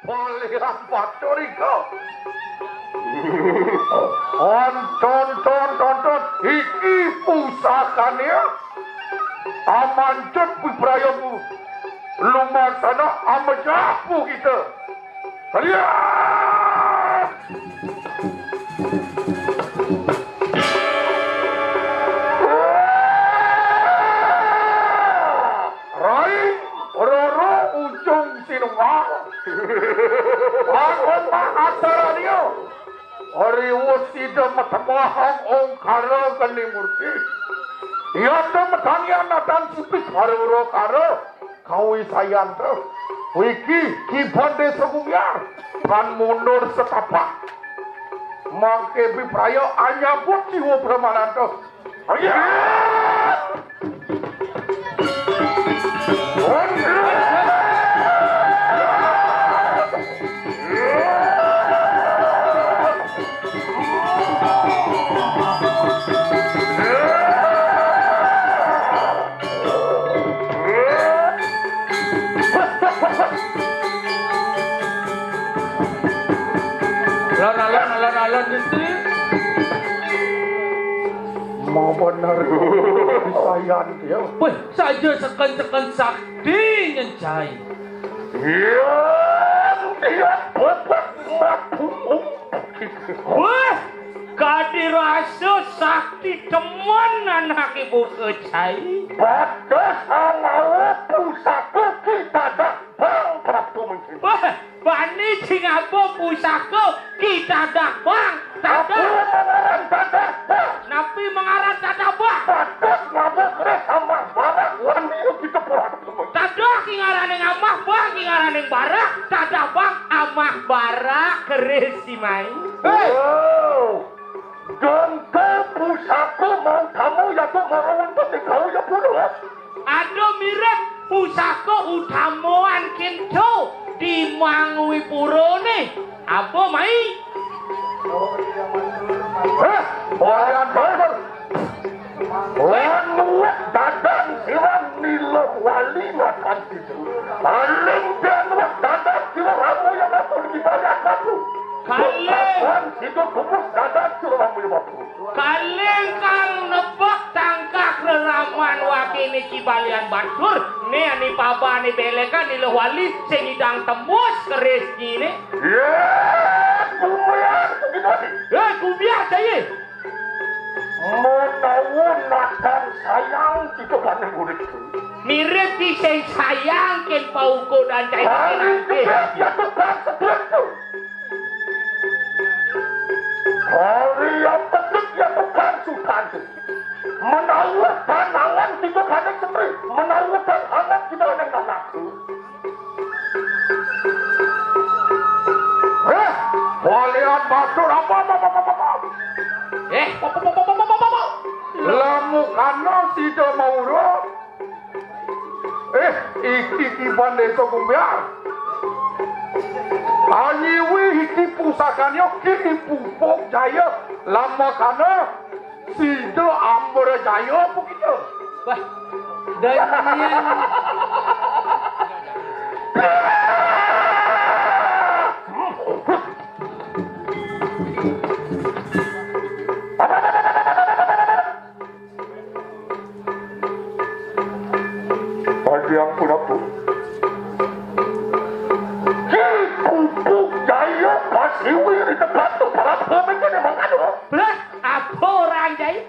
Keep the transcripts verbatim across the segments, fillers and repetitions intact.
Balian batur iko. Onton, ton, ton, ton. Iki pusakane. Amancut piprayamu. Lumaksana amejapu kita. Kalian. Rai, Roro, Ujung Sinungal. Aku tak acara dia. Riwus sida metemahang ongkara geni murti. Yata metanian natan sipit harura kara. Kawi sayanta. Wiki, kiban desa gumiar. Pan mundur setapak. Mangke bipraya anyabut jiwa pramananta. Alon-alon, alon-alon, Gusti. Mau bener, Sayan, ya. Wih, saja seken-seken sakti nyenjai. Iya, iya, bebek mabuk. Wah, kadi rasa sakti temen anak ibu kecai. Batas alawa pusaka kita dak bang Prabu Mungkin. Wah, bani sing apa pusaka kita dak bang. Tadah. Apa mengaran tadah bang? Napi mengaran tadah bang? Batas ngabuk res sama barak wani kita Prabu Mungkin. Tadah ki ngaraning amah bang, ki ngaraning barak, tadah bang, amah barak, keris si mai. Hei! Oh, gengke pusaka mau kamu ya tuh mau untuk dikau ya puluh. Ada mirip pusaka utamaan kinto di mangwi purane. Apa mai? Heh, walian batur. Lan nuwek dadan sira nila wali makan situ. Paling pian nuwek dadan sira ramu yang aku di bawah aku. Kalih. Kapan situ kumus dadan sira ramu yang aku. Kalih kang nebak tangkah reraman wakene Ki Balian Batur, ne ani pabane belekan nila wali sing idang tembus keris kine. Ya, kumiar kumiar. Eh, kumiar saya. Menawa nakan sayang kita panen urip. Mirip ki sing sayang ken pauko dan cai. Hari kita ya tukang sebelah tu. Hari yang penting ya tukang sukan tu. Menawa tanawan kita panen sendiri. Menawa tanawan kita panen anak. Heh, walian batur apa, apa, apa, apa, apa? Eh, apa, apa, apa, apa, apa, apa? Lamukana sida maura. Eh, iki kiban desa Gumbyang. Anyiwi iki pusakanya ki pupuk jaya lamukana. Sida Ambarajaya apa kita? Wah, danian. Padi ampun aku. Ki pupuk jaya kasiwi di tempat tu para pemimpin yang mengadu. Lah, apa orang jai?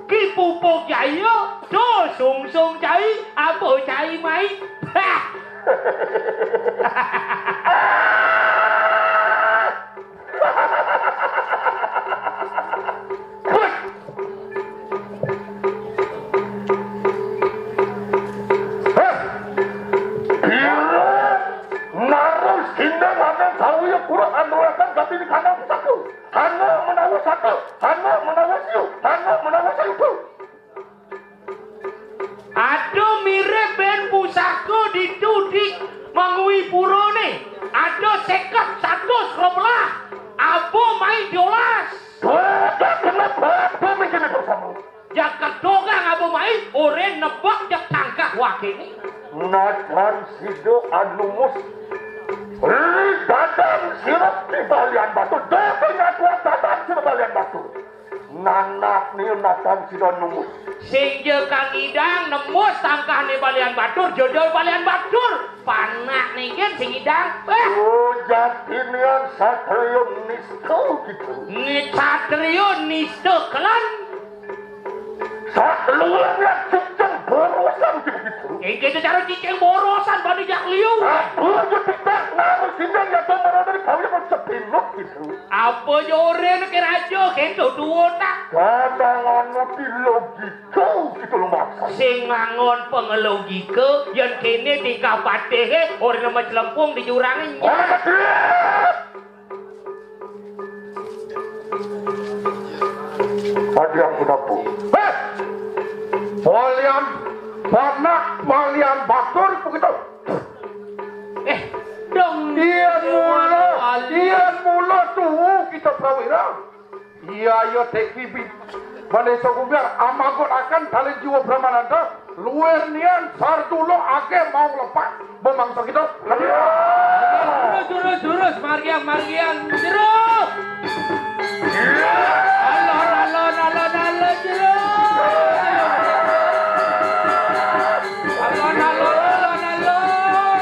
Ki pupuk jaya, do sungsung cai, apa cai mai? Hah! Hah! Kira narus kina ngana kau ya kurang anurakan tapi di kandang satu. Hana menawa satu, hana menawa siu, hana menawa siu. Ada mirip ben pusaka ditu di mangwi purane. Ada seket, satus, robelas. Apa mai diolas? Dua kena bapa mungkin bersama. Jagat dogang apa mai? Ore nebak jak tangkah wakene. Nadan sida anumus. Ri Balian Batur, dadi ngatur datang sira Balian Batur. Nanak niku natang sira nunggu. Sing ja kang idang nembus tangkahne Balian Batur, jodol Balian Batur. Panak ninggen sing idang. Eh. Oh, jatinian satriya nista gitu. Nge-, satriya nista kelon. Saluwurne cicing borosan gitu. Inggih, secara cicing borosan bani jak liu. Aku aja tidak ngaruh sini ya tuh marane gawe kok sepinuk gitu. Apa ya ora nek raja kento duwo tak? Kadang anu di logika gitu loh, Mas. Sing ngangon pengelogika, yen kene tingkah patihe ora nemu celempung di jurang. Ora kecil. Adi aku dapur. Heh! Balian Batur, Balian Batur begitu. Eh, dong. Yen mula, yen mula tuhu kita prawira. Iya, iya, teki bi. Bane Sokumbiar, amagot akan tali jiwa Brahmananda, luwih nian sardulo akeh mau lepak, memangsa kita. Jurus, jurus, jurus, margiang, margiang, jurus. Alon, alon, alon, alon, jurus. Alon, alon, alon, alon.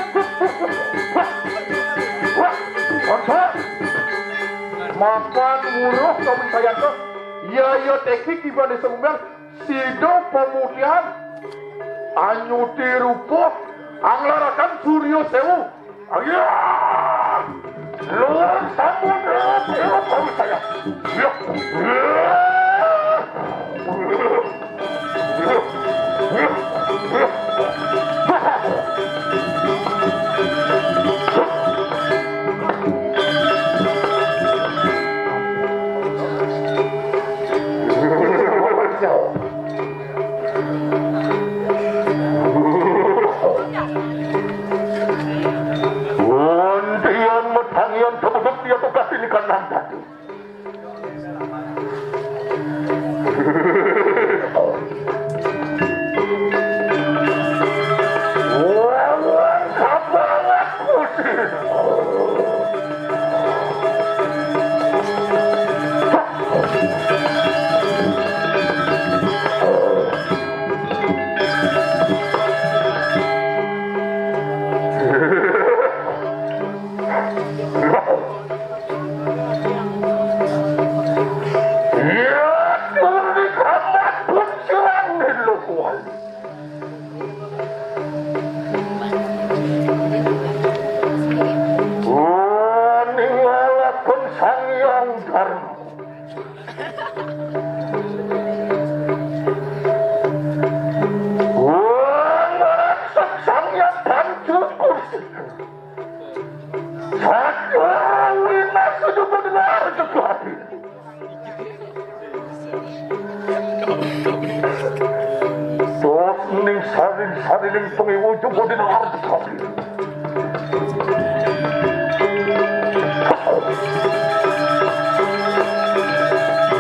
Makan wuruh kami sayang. Iya, iya, teki kibane sumber. Sida pemutihan anyuti rupa anglarakan Surya Sewu. Ayo! Luwung sampun rupa kami sayang. Ya. Wonten yang medhang yang tebeduk dia tugas ini kan nanti. Ningalakon Sang Hyang Dharma. Wong ngrasuk Sang Hyang Dharma kursi. Sakawina sujud benar juga. Tos ning saring-saring pengiwu juga benar juga.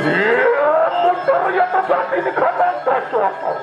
Iya, muter ya, tempat ini kanan, selatan.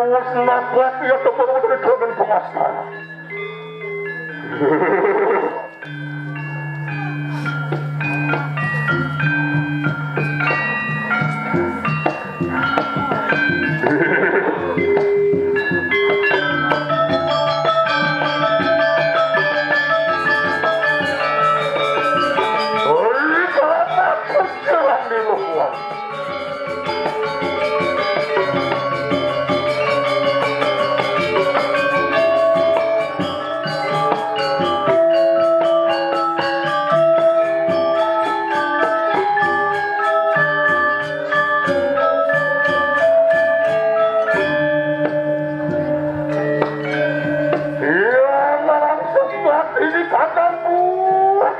Wis mabuk ya, tepuk tangan pengacara. Iya, langsung mati di kandang buah.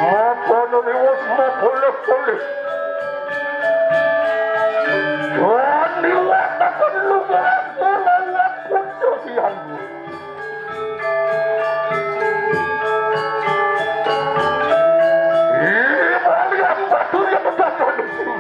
Apa nuriwos mapolos-polos? Tuhan liwat akan lumaku lewat pucuk yang. Ini balian batu yang datang di sini.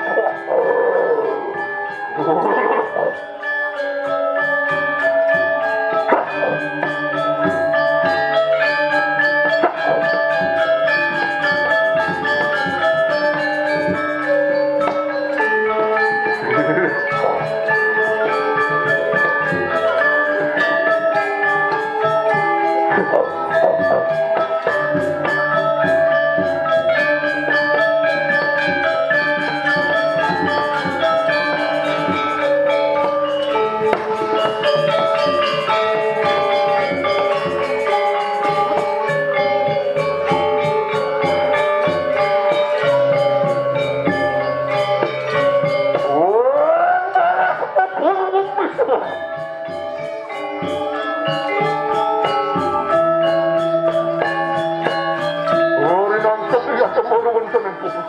Ori nang setia cemburu wonten ing pupuh.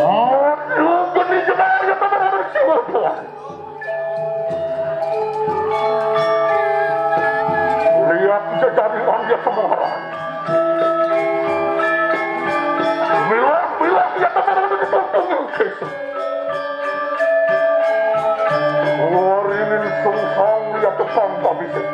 Aduh, geni jenari ya, teman-teman, siwa. Lihat jejari wangya semua orang. Bilang-bilang ya, teman-teman, itu tunggu. Warinin sungsang ya, tukang pabisik.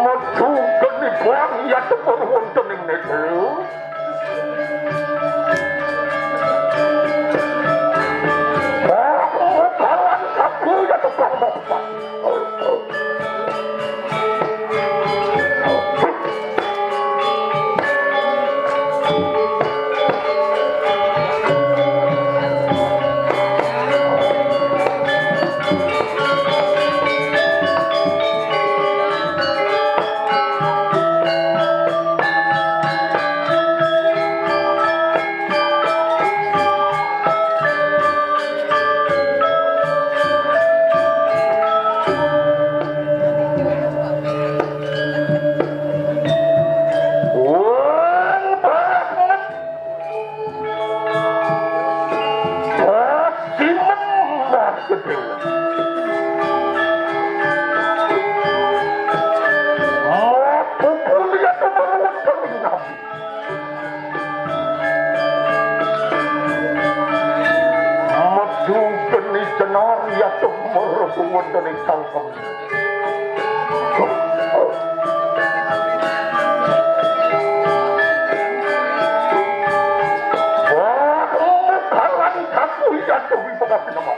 Metu geni bang ya, tepur wonten ing negeri. Bang kawan aku ya, tepang bapak. Wong banget. Wah, simen banget. Mau pukul ya, teman-teman, kami nabi. Metu geni jenar ya, tumur wonten ing cangkem. Wah, kalan kaku ya, Dewi Pengabdi Nama.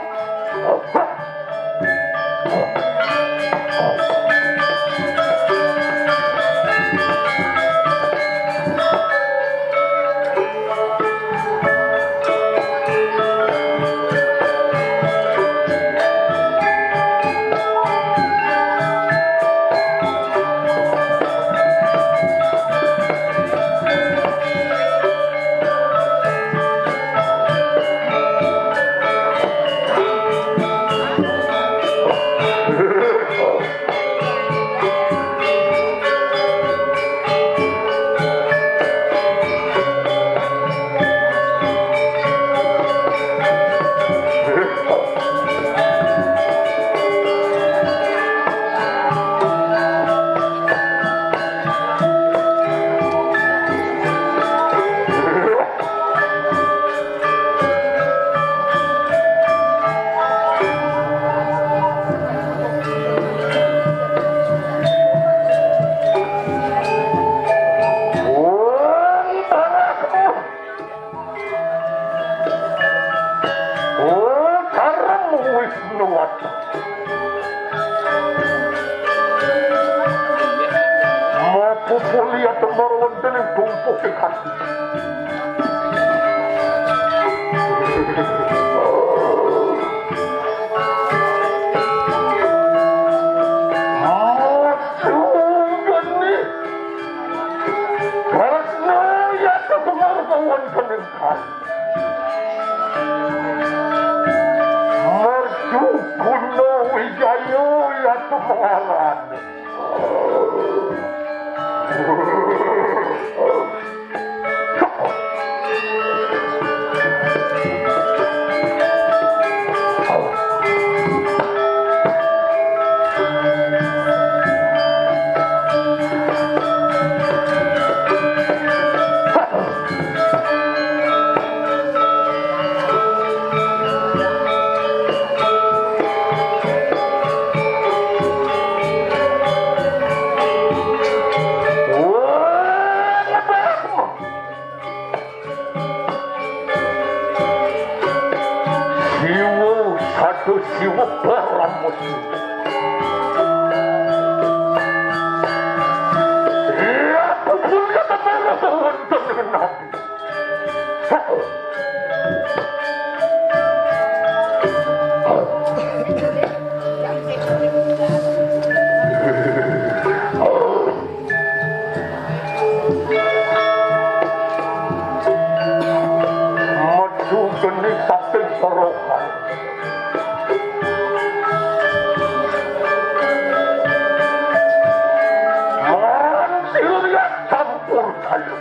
Mapupuli atemar wonten ing tumpuking ati. Madugeni. Tresna ya atemar wonten ing ati. Mercu guna wijaya ya atemar. Siwa satu siwa paramusi. Iya, pupulnya teman wonten ing ati. Metu geni saking serokan. Mangan silya campur kayu.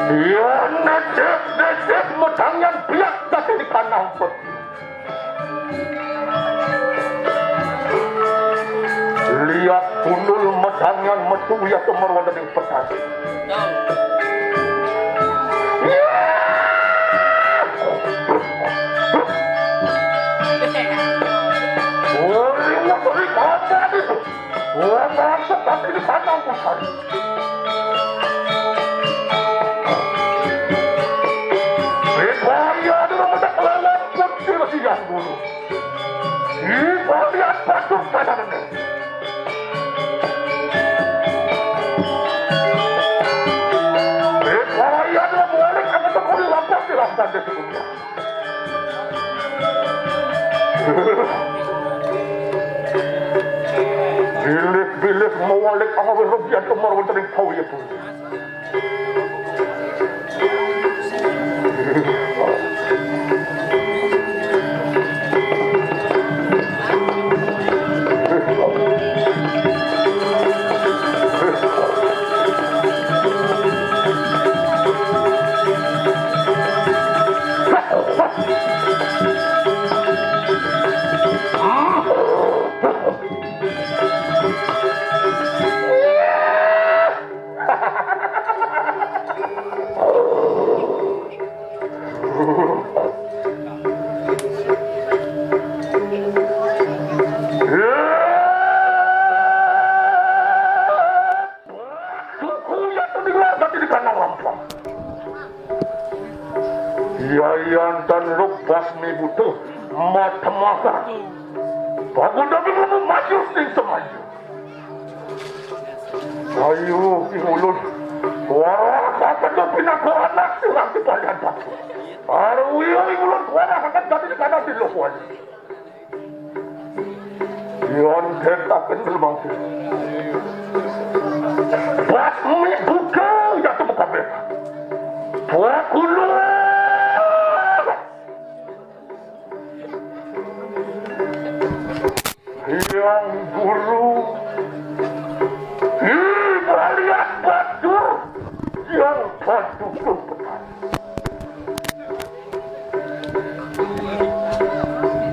Iya, nedhep-nedhep medhangan biak dadi kanang peti. Liat gundul medhangan metu ya atemar wonten ing petani. Uri, uri, apa itu? Wah, masuk tapi di sana, Pusari. Ribaya adalah mata kelelep pun tidak siang dulu. Ribaya batuk tanahnya. Ribaya adalah mualik akan tekuni lampak di lampak di sebelumnya. Bilih-bilih mawalik angawé rupiah kemar wonten ing Pawiya Bumi. Suku ya tadi lah tadi di kandang lampung. Yayan dan lubas mi butuh matemakan. Bangun demi kamu maju sing semaju. Ayo, ing ulun. Wah, sampeyan kok pinangka anak sirah di kalian batu. Arwiyo ing ulun wah akan dadi kadang di lho kuwi. Yon detaken rumangsa. Basmi buka ya temu kabeh. Buah gulu. Hyang Guru, ih, malihat batu, Hyang Batu Kupetan.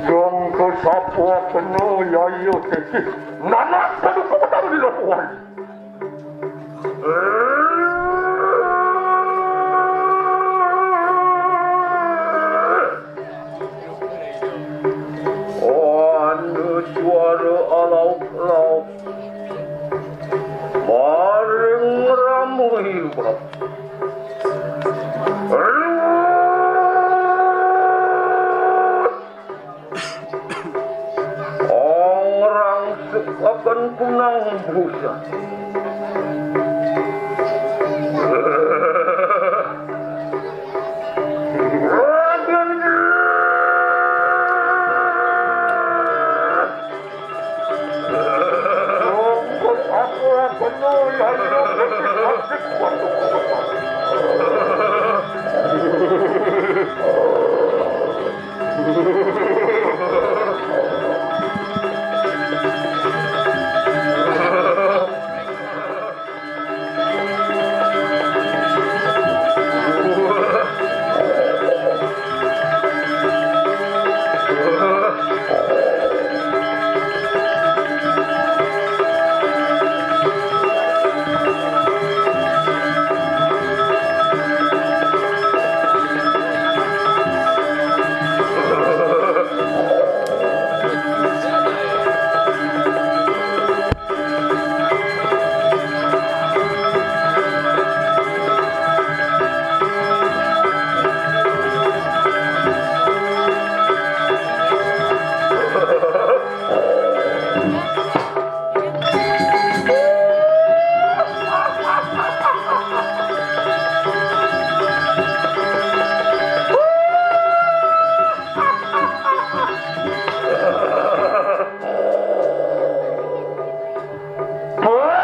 Dong kesapa kena yaya teki, nanak Batu Kupetan di lakuan. Akan kunang busa.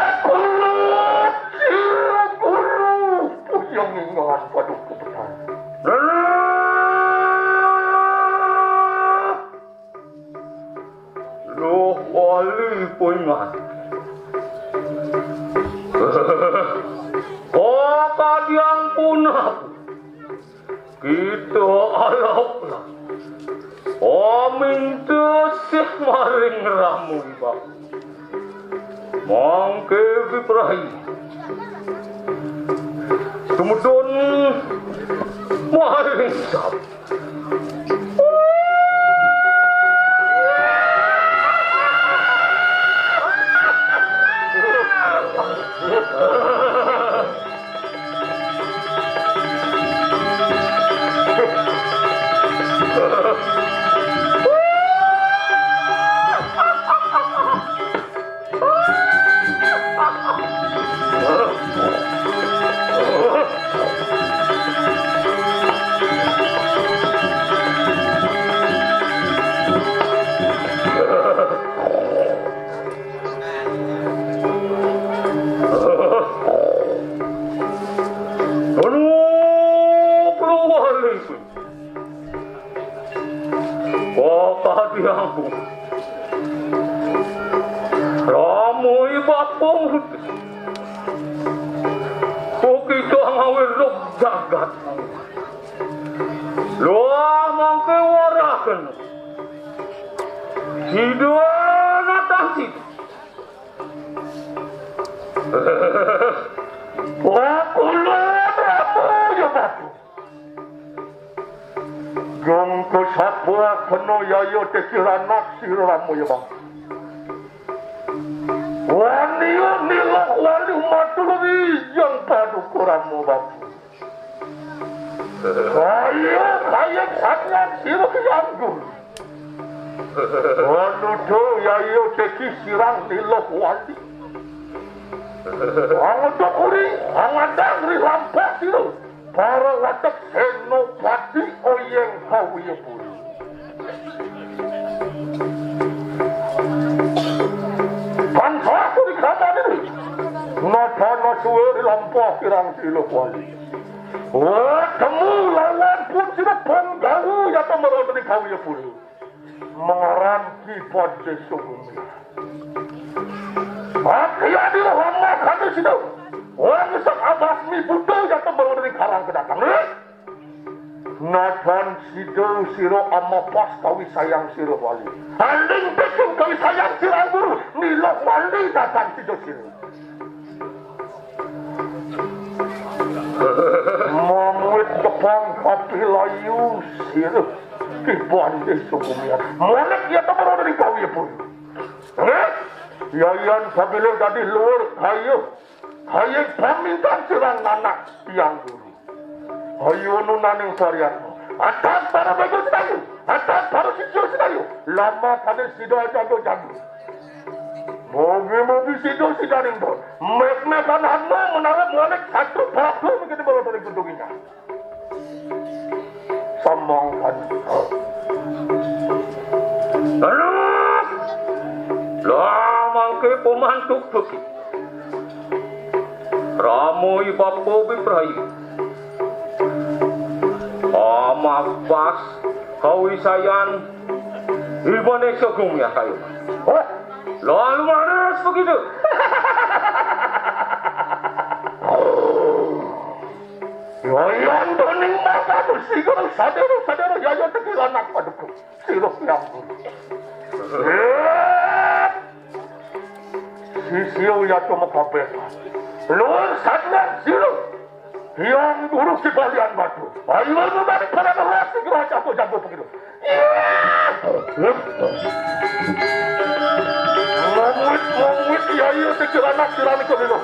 Pakulo, Guru, puyang ingat paduka petani. Loh, wali poingat. Oh, kadiang punah. Kita alaulah. Aminta sih maring Rama Iba. Mangke Ibrahim. Tumedun maring sab. Anu, keluar itu. Kota diampun. Ramui bakung. Kok kita ngawe rok jagat. Luah mangke waraken. Sida natang sida. Wah, kula Prabu ya Prabu. Jong kesapa kena yaya teki ranak sira Rama ya Bang. Wani nila wali matur rijeng paduka Rama Bapu. Kaya, kaya sangat sira Hyang Guru. Manuda yaya teki sirang nila wali. Angoda kuri, angadang ri lampah sira. Para watek senopati Oyeng Kawiyapura. Bangsa kuri kapan ini. Nadana suwe ri lampah kirang sira wali. Wah, temu lawan pun sira Panggawa yata marana ring Kawiyapura. Mengaran Ki Bande Sugumi. Akhirnya lama kami sudah. Wong sak abas mi buta ya tembang dari karang kedatang. Nadan sida sira amapas kawi sayang sira wali. Aling betul kawi sayang sira guru. Nila wali datang sida sira. Mamit depang kapilayu sira. Ki Bande Sugumi. Mulek ya tembang dari kawi pun. Eh? Yayan pabilih dadi luhur kaya. Kaya pamintan sirang nanak Hyang Guru. Ayo nunaning pariatmu. Atas para bego sinayu. Atas para sisya sinayu. Lama kade sida jago-jago. Mugi-mugi sida sidaning don. Mekna tanahna menawi mualik satu batu mungkin di bawah dari gedung ini. Samangkan. Terus. Lah mangke pemantuk beki. Rama ibapa biprayi. Amapas kawisayan ibane segung ya kayu. Wah, lalu manis begitu. Yayan dening mata sigar sadero-sadero yaya tegir anak paduka. Sira piambun. Sisya yata makabeh. Luwur sadlar sira. Hyang Guru Kibalian Batu. Ayo mari para ngerasi geraja jago begitu. Mamit mamit yaya tegir anak sira nika lho.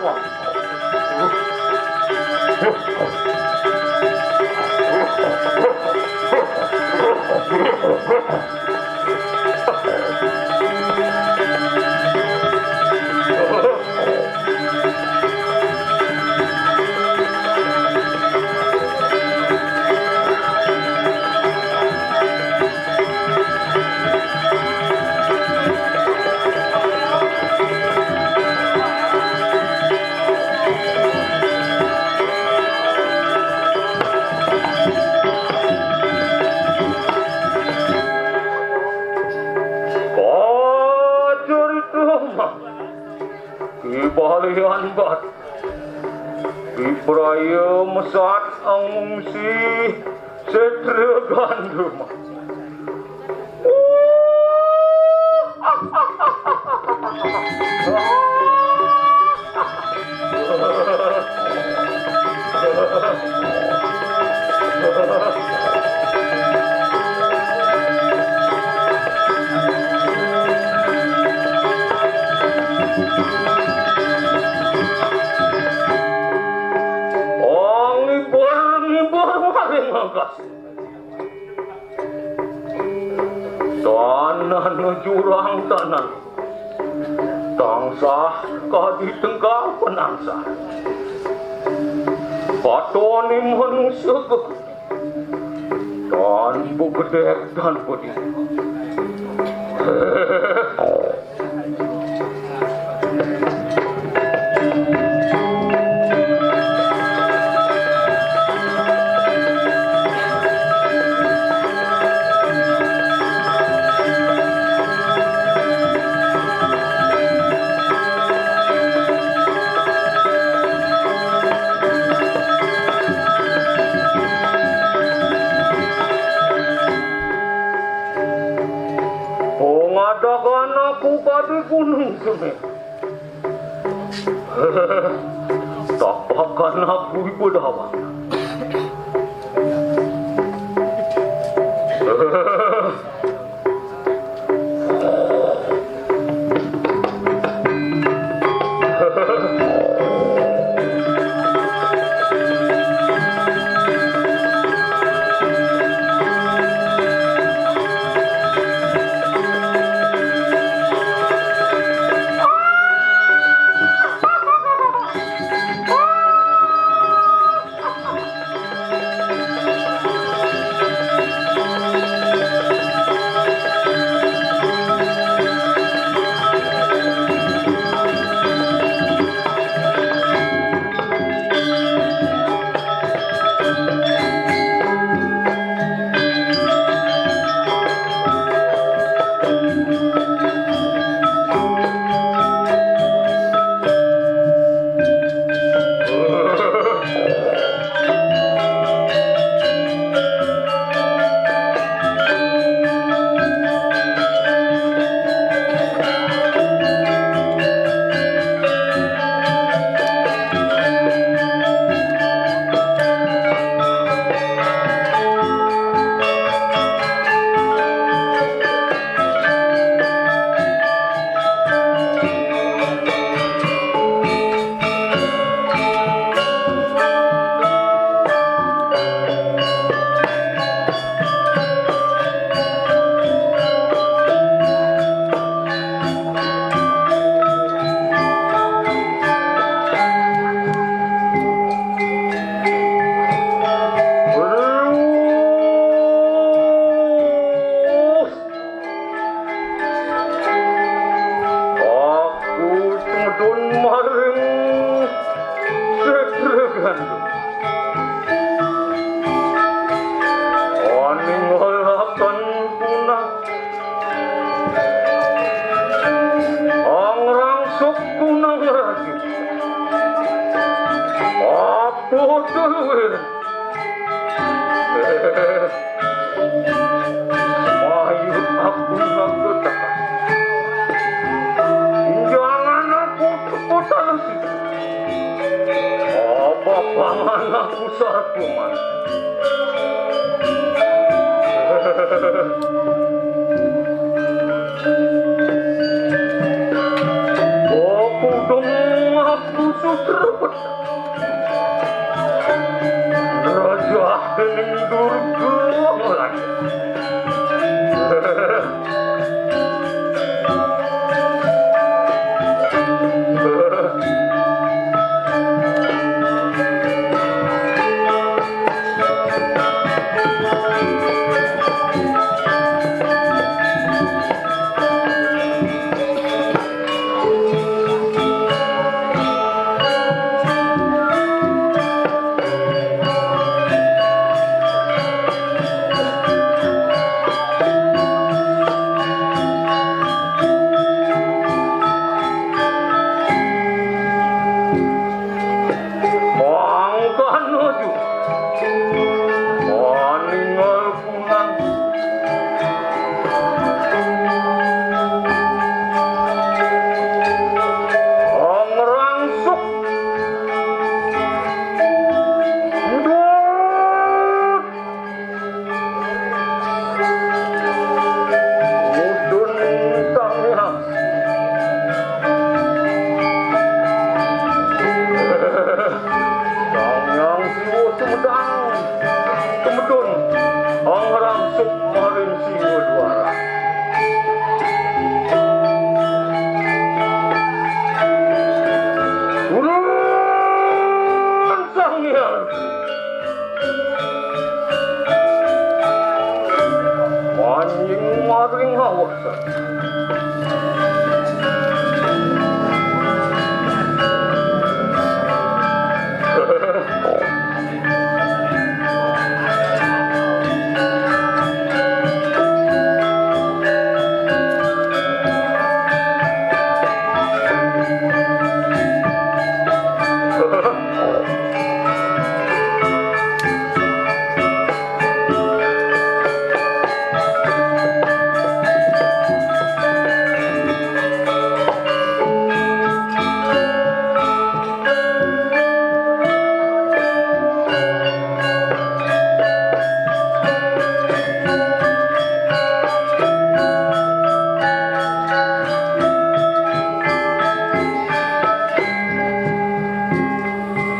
Kacarita mah Kibalian Batu. Kipraya mesat angungsi setra gandum. Ong ngibur-ngibur maring angkas. Tanah jurang tanah. Tansah kadi tengkal penangsah. Patone manusia ke tan bugedek tan budi. Pengadakan aku kadi gunung semen. Tapakan aku ibu dawang. Aku sarap kuman. Aku dong aku sutrepet. Raja dening Durga. Mangkana ju. Maningal punang. Angrangsuk. Mudun. Mudun Sang Hyang. Sang Hyang Siwa Sumedang. Kemedun. Angrangsuk maring Siwa Duara. Turun Sang Hyang. Manjing maring awak.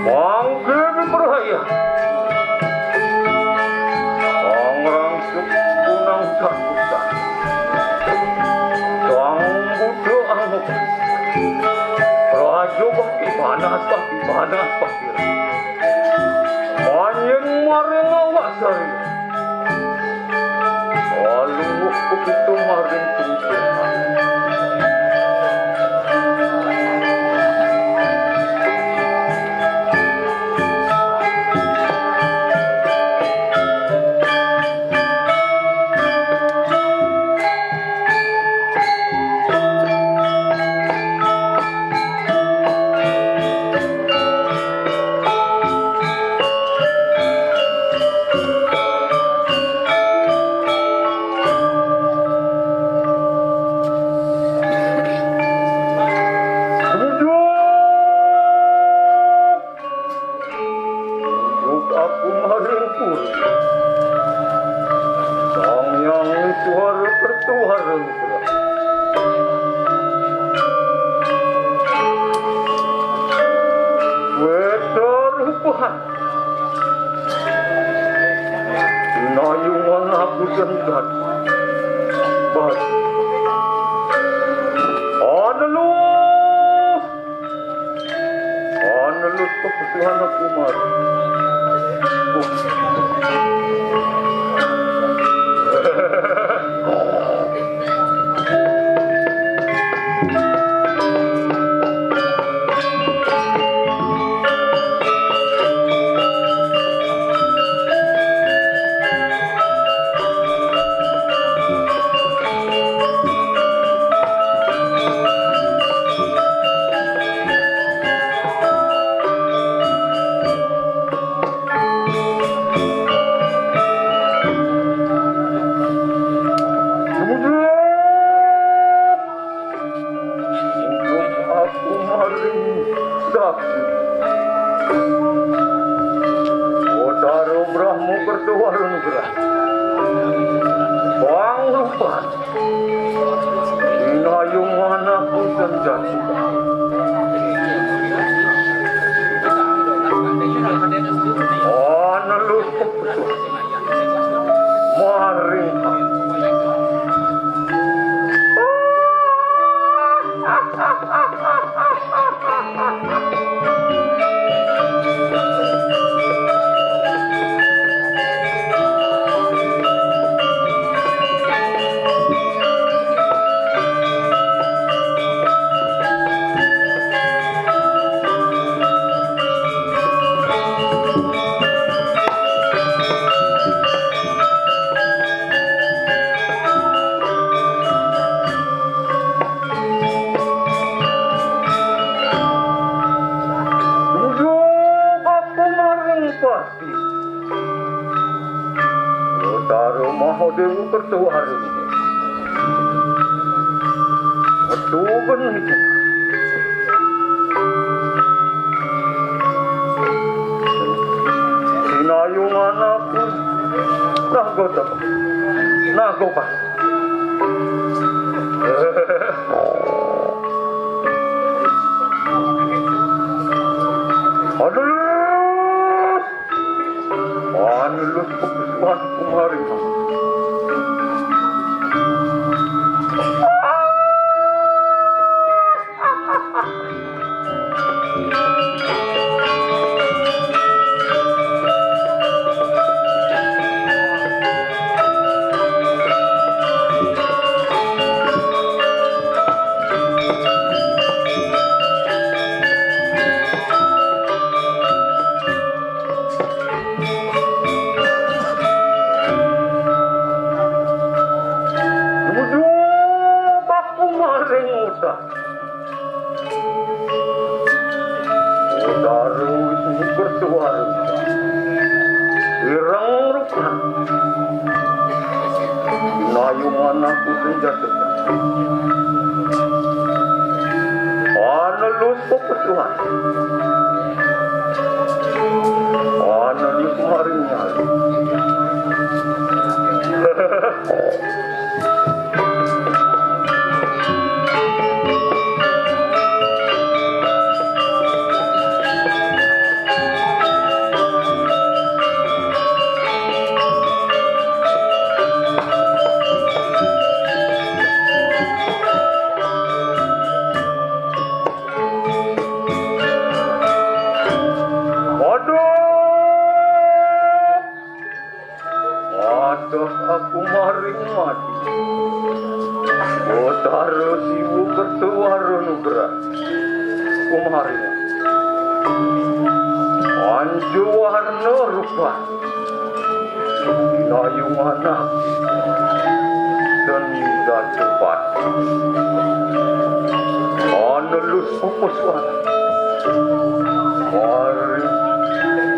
Mangke diperhaya. Pangrangsuk punang sakutan. Sang Buddha Anguk. Raja bakti panas, bakti panas, bakti. Manjing maring awak sari. Alungguh begitu maring tungtungan. Duduk. Duduk aku maring puri. Sang Hyang Suara Pertuara Nugra. Weta rupahan. Nayungan aku dengkat. Bas. Anelus. Anelus pepesuhan aku mar. Jatuh. Ana lus peputus. Maring. Duduk aku maring pati. Utara Mahadewa Kertawara. Metu benih. Sinayungan aku. Naga tebak. Naga pas. Aduh. Anulus pepusuhan kumari. Nuju baku maring udah. Udara wis muger suara. Ireng rupan. Nayungan aku senjata. Anulus pepesuhan. Anulus maringan. Aduh. Aduh, aku maring mati. Utara Siwa Kertawara nugrah. Aku maring. Anju warna rupa. Nayung anak. Seni dan cepat. Anulus pupus warna. Maring.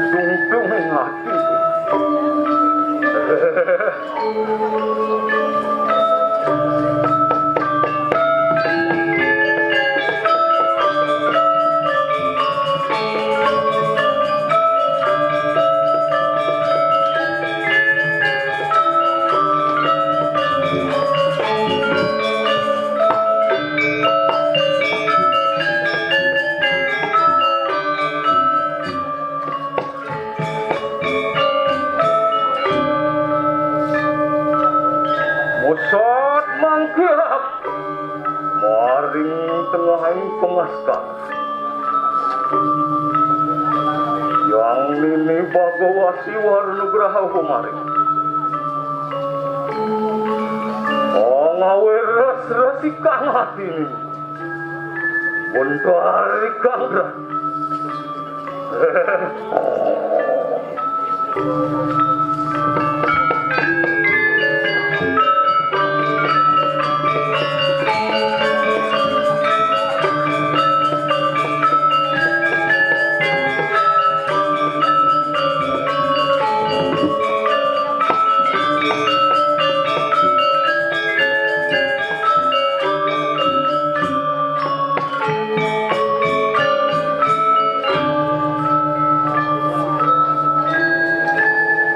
Tungtung ingat. Musat mangkirak maring tengahing pemaskar. Yang nini Bhagawati Warnugraha kumaring. Oh, ngawe ras-ras ikang hati nini. Bontar ikang ras.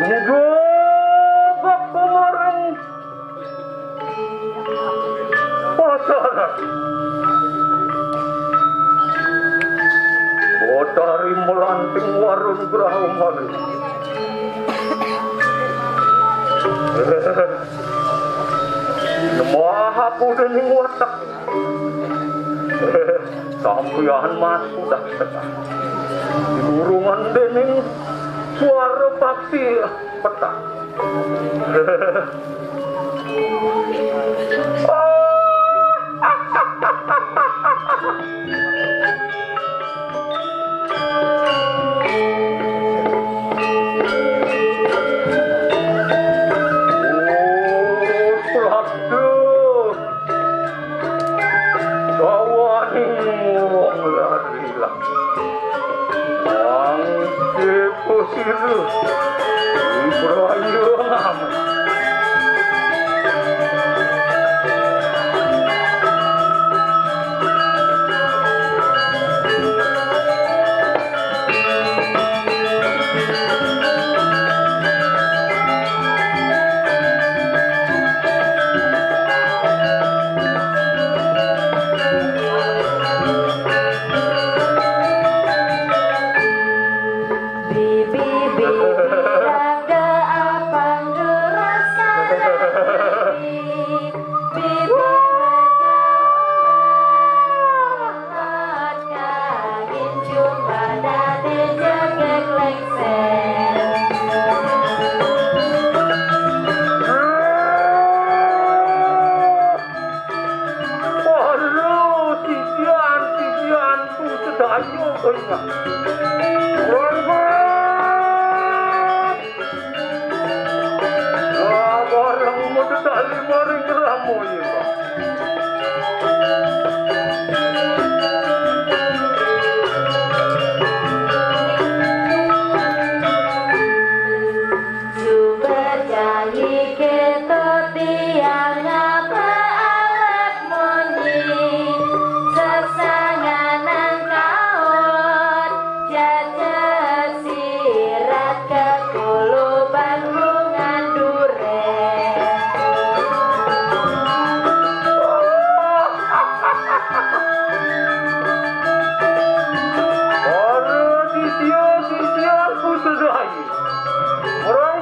Mujur kemarin pasaran. Nugraha Umali. Nemaha pun ning watak. Sampeyan mah sudah tegas. Dilurungan dening suara bakti petak. Oh, Prabda. Sawaning wong lari lah. Mangke pusira. Ibraya ngamen. Bibi-bibi rada apang durasa. Bibi macam Kagin cuma dadi jegeg lengser. Waduh, titian, titian, tuh sedayu, oh iya. Wah, bareng mededali maring ramoyé. Jumber janji kéto tiang ngapa alat munyi, sesanganan kaot. Jajah sirat kekuluban bungan durén. Para sisya, sisya, sedaya. Orang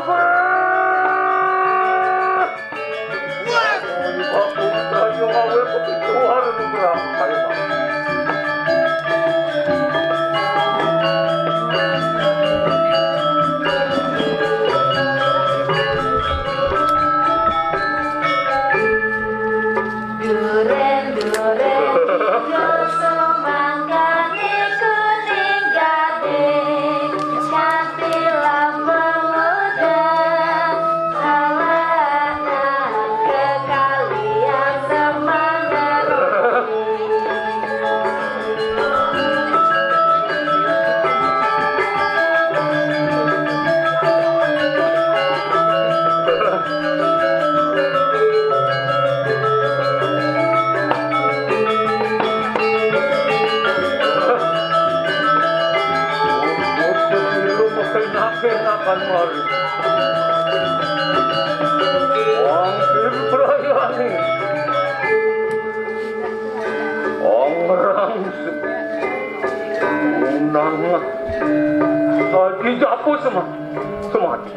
Durén-durén ijo sumangkani kuning gading, kanti lambung udan, alah nang kekalian semangat. Wong sing belayani. Wong rang. Unang. Saji japu semati. Semati.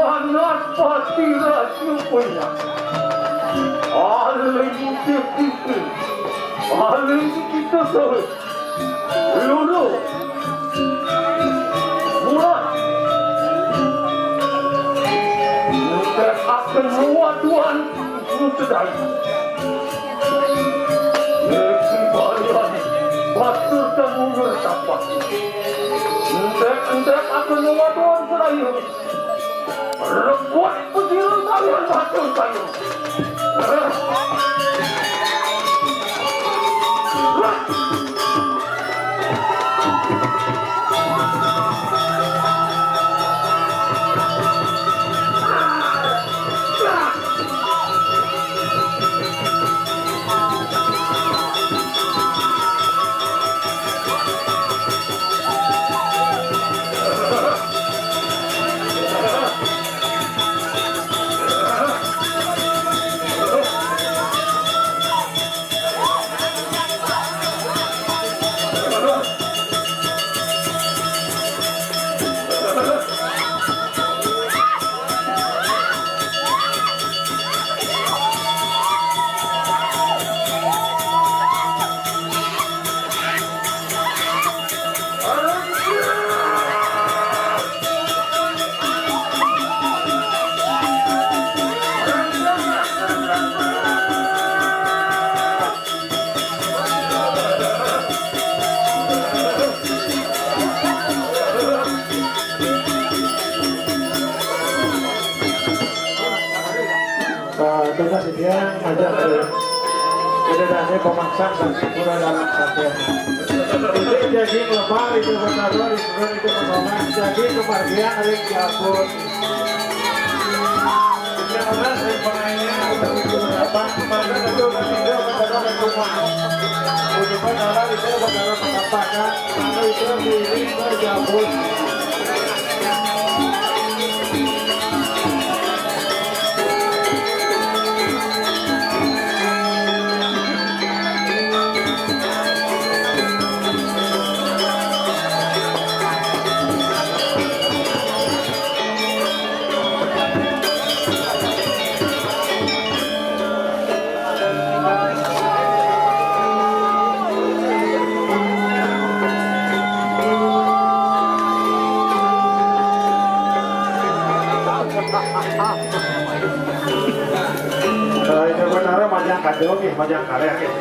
Panas pati rasio punya. Aling pikir, aling kita tahu. Lulu. Mulai. Kita akan melawan Tuhan. Sedang. Lagi balian. Batur dan mundur tapak. Entek-entek akan melawan Tuhan. Sedang. Rebut penjuru kalian, batur kalian. Eh, tugas dia ngajak ke beda-bedanya pemaksaan dan sempurna dalam satuan. Itu jadi lebar itu bertaruh di seluruh itu menolak jadi kemargian oleh Jabut. Itu orang yang pengennya untuk itu berapa, maka itu kan itu bertaruh ke rumah. Untuk bertaruh itu bertaruh ke apa, kan? Maka itu diri berjabut. Kalau itu benar, majang kado, ya, majang karya, ya.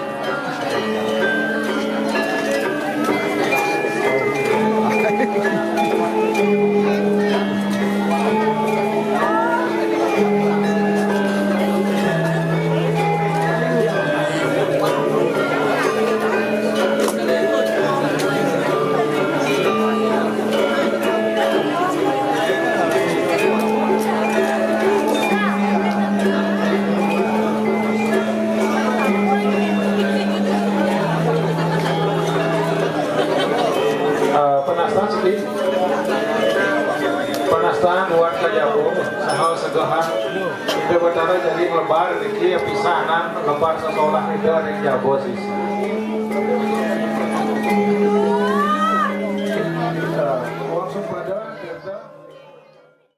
Eh, penastan sedih. Penastan buat kajabung, sahal segahan. Itu betara jadi lebar, niki pisanan lebar sekolah itu ada yang jago sih.